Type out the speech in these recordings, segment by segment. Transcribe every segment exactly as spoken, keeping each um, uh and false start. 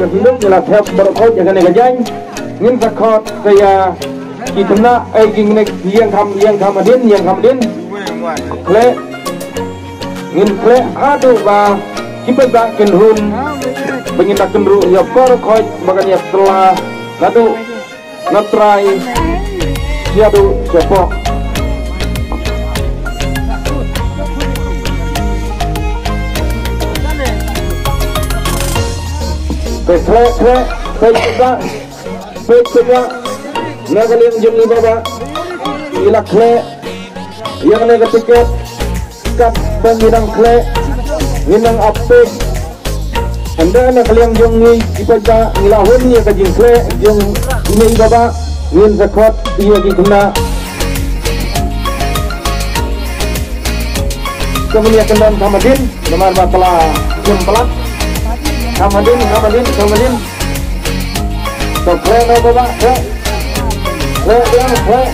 Ka snduk ngi la thep baroh khoit ïa kane ka jaiñ. Ngin sa khot ka ïa ki khynnah, eh, ki ngnek ïeng kham, ïeng kham hadien, ïeng kham hadien. Khleh. Ngin khleh haduh ba ki paidbah kin hun. Ba ngin da kynruh ïa baroh khoit ba kan ïa sla naduh na trai shaduh shapoh. Te khleh, khleh, peit, peit, peit, peit, na ka liang jong i Bah Bah. I la khleh ïa kane ka tiket. Katba ngi dang khleh, ngi dang ap peit. Hynda na ka liang jong ngi ki paidbah ngi la hun ïa ka jingkhleh jong ngi, Bah Bah, ngin sa khot ïa ki khynnah. Ka myn ïa kyndon kham hadien, namar ba ka la jem palat. Kham hadien, kham hadien, kham hadien. To, khleh noh, Bah Bah, khleh. Khleh biang, khleh.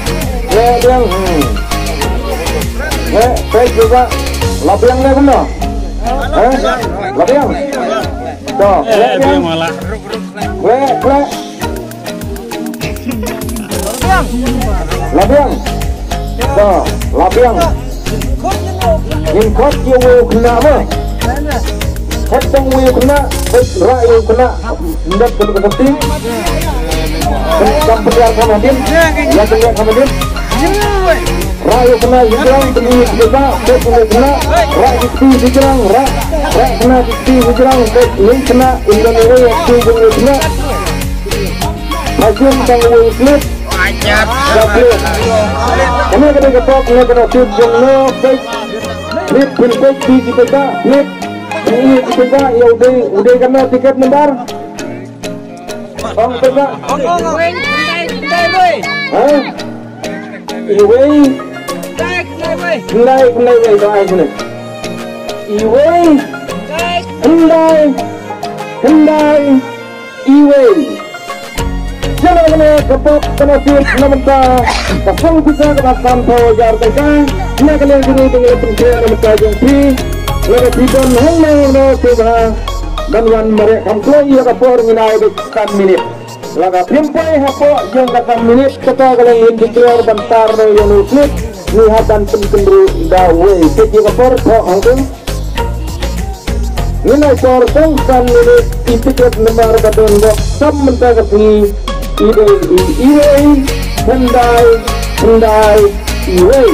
Khleh biang, hmm. Khleh, khleh, Bah Bah. La biang ne kumno? Eh? La biang. To, khleh biang. Khleh, khleh. La biang. To, la biang. Ngin khot ïa uwei u khynnah mo. Khot tang uwei u khynnah, bad rah ïa u khynnah. Ndep ka ka ti. Kam pynïar kham hadien. Ïa pynïar kham hadien. Rah ïa u khynnah ïa jrang, pynïar ïa u khynnah, bad uwei u khynnah. Rah ïa u kti ïa jrang, rah. Rah khynnah ïa u kti ïa jrang, bad uwei u khynnah, ïa u khynnah, ïa u kti ïa u khynnah. Phasim tang uwei u slip. Ka slip. Kane ka dei ka pok, kane ka dei ka tip jong no, peit. Slip, phin peit, phi ki peit ba, slip. Phi ki peit ba, ïa u dei, u dei kano tiket number? Ong peit ba. Ha? Iwei. Khyndai, khyndai wei, ba ai khyndai. Iwei. Khyndai. Khyndai. Iwei. Sha kane ka pok ka nasib na mynta ka song pisa kaba sanphew hajar tyngka. Na ka liang jong ngi, ngi la pynshai na mynta jong phi. Lada phi don hangno hangno phi bha ban wan mareh kham kloi ïa ka por, ngin ai beit san minit. Lada phim poi hapoh jong ka san minit, kata ka long ngin declare ban tar noh ïa u slip. Ngi hap ban pynkynruh da uwei. Peit ïa ka por thoh hangto. Ngin ai por tang san minit. I tiket number ba don bok tam mynta ka sngi i dei i iwei, khyndai, khyndai, iwei.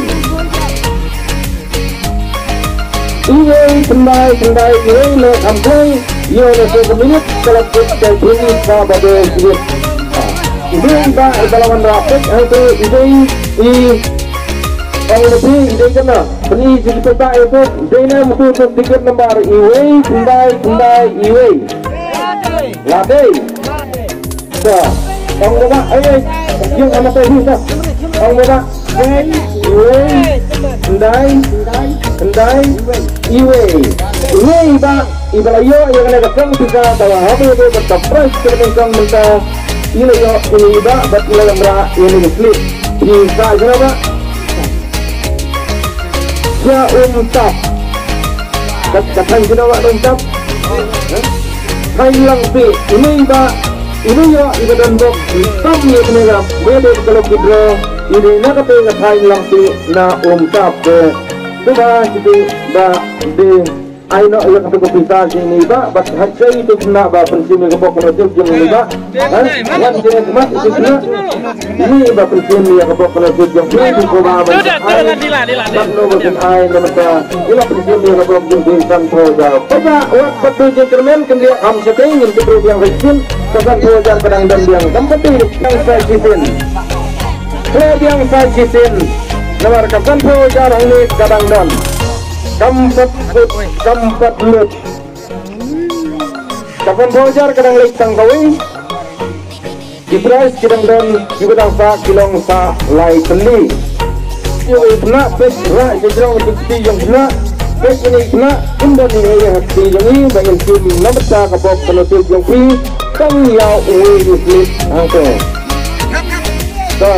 Iwei, khyndai, khyndai, iwei, leh kham kloi. Ïoh na ka minit ka la kut ka phi ka ba dei iwei. Iwei ba i ba la wanrah peit hangto i dei i. Ong na phi i dei kano. Pynïaid ïa ki paidbah ïa phi. Dei na mutu tu tiket number iwei, khyndai, khyndai, iwei. La dei. Sa. Ong Bah Bah, ai, ai. Ïa ka mata hi sa. Ong Bah Bah. Iwei. Khyndai. Khyndai. Iwei. Iwei Bah. I ba la ïoh ïa kane ka song pisa, ba la hap ïa ka prize ka dei song mynta. I la ïoh ïa i Bah, bad i la wanrah ïa kane ka slip. Pisa jana Bah. Sha Umtap. Ka, ka thaiñ jana Bah, Umtap. Thaiñ Langpih, ine i Bah, ine ïoh i ba don bok, tam ïa kane ka, ba dei ka lucky draw, ine na kata ka thaiñ Langpih na Umtap te. Te ba, kito ba, dei, ai noh ïa kata ka pisa sha ine i Bah, bad ha sha ito khynnah ba pynshim ïa ka bok ka nusip jong ine i Bah. Ha? Wan sha ine i Bah, ito khynnah. Ine i Bah pynshim ïa ka bok ka nusip jong phi, phi kynmaw ban ai. Bad no ba phin ai na mynta. I la pynshim ïa ka bok jong phi sanphew hajar. Peit wat pat tu jingkyrmen, kyndiah kham shatei, ngin tip ruh biang sa shisien. Ka sanphew hajar ka dang don biang. Kam pat tu biang sa shisien. Khleh biang sa shisien. Namar ka sanphew hajar hangne ka dang don. Kam pat lut, kam pat lut. Ka sanphew hajar ka dang leit tang kawei. Ki prize ki dang don, kiba dang sah ki long sa lai tylli. Ïa uwei u khynnah, peit rah sha jrong ka kti jong u khynnah. Peit ine i khynnah, ym don ïa ka kti jong i, ba ngin shim na bynta ka bok ka nusip jong phi. Tang ïa uwei u slip hangto. Ka.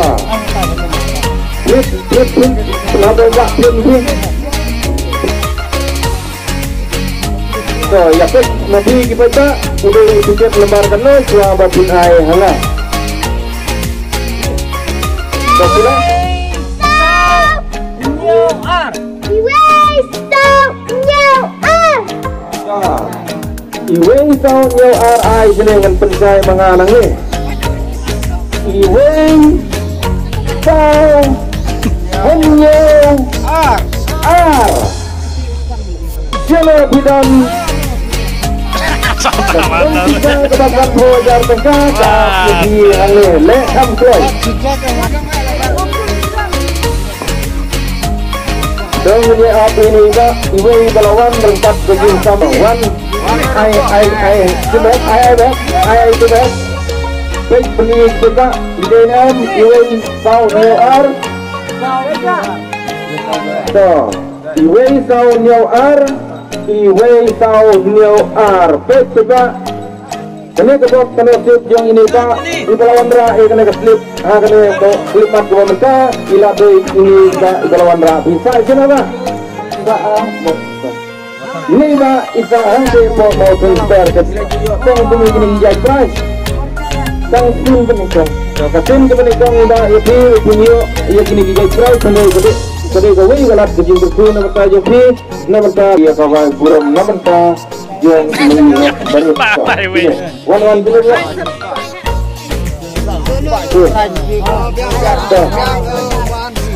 Slip, slip, slip. Khynnah ba slip, slip. To, ïa peit ma phi ki paidbah, u dei u tiket lambar kano shuwa ba phin ai ha nga. To, sila. Iwei saw hynñiew ar. Iwei saw hynñiew ar ai jane ngan pynshai ma nga nangne. Iwei saw hynñiew ar. Jane phi don. Ka pisa kaba san phew hajar tyngka ka phi hangne. Leh kham kloi. Dang ïa ap ïa ini ba iwei ba la wan ryngkat ka jingsam wan. Ai ai ai tibet ai ai bet ai ai tibet. Peit pynïaid pynta ïa dei nam iwei saw hynñiew ar. To iwei saw hynñiew ar. Iwei saw hynñiew ar. Peit pynta. Kane ka bok kane slip jong ini ba i ba la wanrah ïa kane ka slip ha kane ka slip mat kaba mynta i la dei ini ba i ba la wanrah phi sa ïa kane ba. Ba a mo. Ini ba i sa hangte po mo transfer ka tang tu kini ki jai prize. Tang sin kini kong. Ka sin kini kong ba ïa phi phi ïa kini ki jai prize kane ka dei ka dei ka wei ka lap ka jingkyrkhu na bynta jong phi na bynta ïa ka wai burom na bynta. Jong ni baru. Wan wan dulu ya.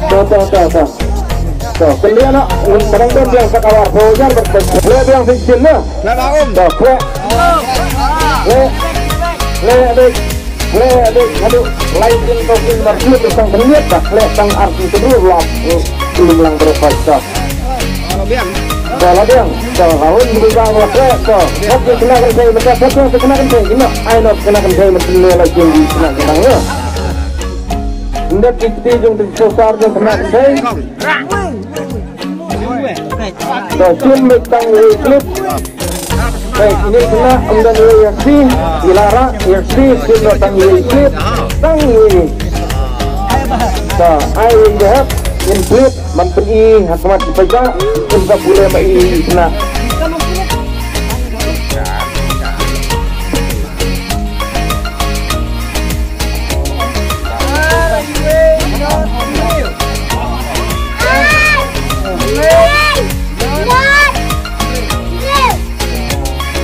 To to to to. To kemudian nak kadang pun biang sa kawar. Biang biang sik sik lah. To kue. Kue. Kue adik. Khleh dei haduh lai jin ko kin mar slut tang khyndiat ba khleh tang arti kedru lap. Belum lang berapa stop. Dah lah biang. Dah lah un di bang lah khleh to. Hok di kena kan saya bekas hok di kena kan saya. Ina ai not kena kan saya menteri lai jin di kena kan saya. Ndak kiti jong tu sosar jong kena kan saya. Dah cun mik tang wei klip. Baik, ini kena enda ni ïa si, ila ra ïa si, cun lo tang ïa klip, tang ïa. Dah, ai ïa hap, in klip, man pen i, hakmat paja, in ka pule ma i kena.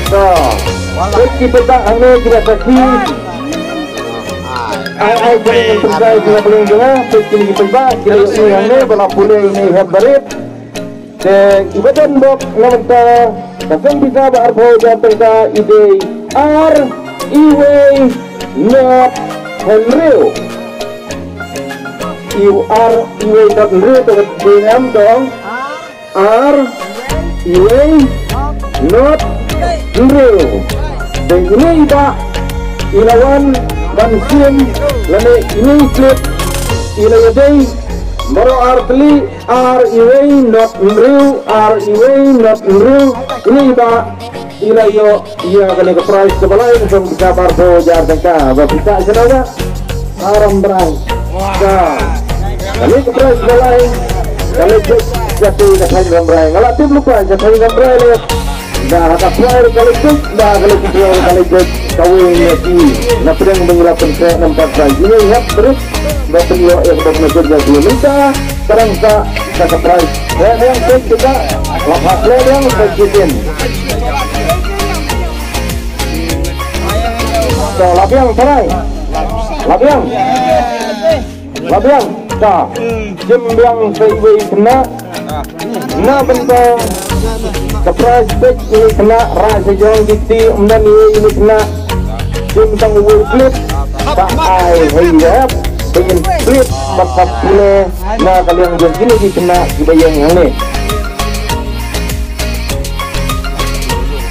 Dah. Baik, kita tak hanya kita kaki. Ai ai kini ngan pynshai kini paling jong nga, peit kini ki paidbah, kini ïohi hangne ba la pule ine i hep barit. Te i ba don bok na bynta ka seng pisa ba arphew hajar tyngka i dei ar iwei not hynriew. Iw ar iwei not hynriew to ka dei em dong. Ar iwei not hynriew. Dei ine i ba i la wan ban shim lane ine i clip i la ïadei baroh ar tylli ar iwei not hynriew ar iwei not hynriew. Ine i ba i la ïoh ïa kane ka prize kaba lai ka song pisa arphew hajar tyngka ba pisa sha na ba. Aram brai. Ka. Kane ka prize ba lai. Kane jek jati ka thaiñ Rambrai. Nga la tip lypa ka thaiñ Rambrai le. Da ha ka prize kane jek da kane jek kane jek kawei ïa ki. Na pdeng ba ngi la pynkhreh namar ka prize. Ine i hap briew ba pynïoh ïa ka ba kane jek ïa ki. Mynta ka dang sa ka prize. Ïa ïa jek kita. La pha ïa ïa jek kita. Ka la biang tharai. La biang. La biang. Ka. Jim biang sa iwei khynnah. Na bynta ka prize pek iwei khynnah, ra sa jong ki kti ym don iwei khynnah. Jim tang iwei clip. Ka ai hei rep. Pengin clip bad ka pule na ka liang jong kine ki khynnah kiba ïeng hangne.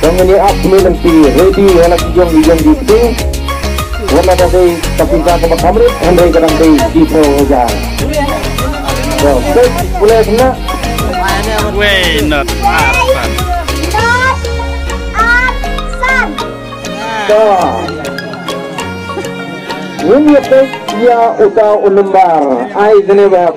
Dang ïa ap kmie lynti ready ïa la ki jong ki jong ki pdeng. Wan la dei ka pisa kaba kham rit hynrei ka dang dei shiphew hajar. To peit pule khynnah. Wei not arsan. To. Ngin ïa peit ïa uta u nombar. Ai kane ba.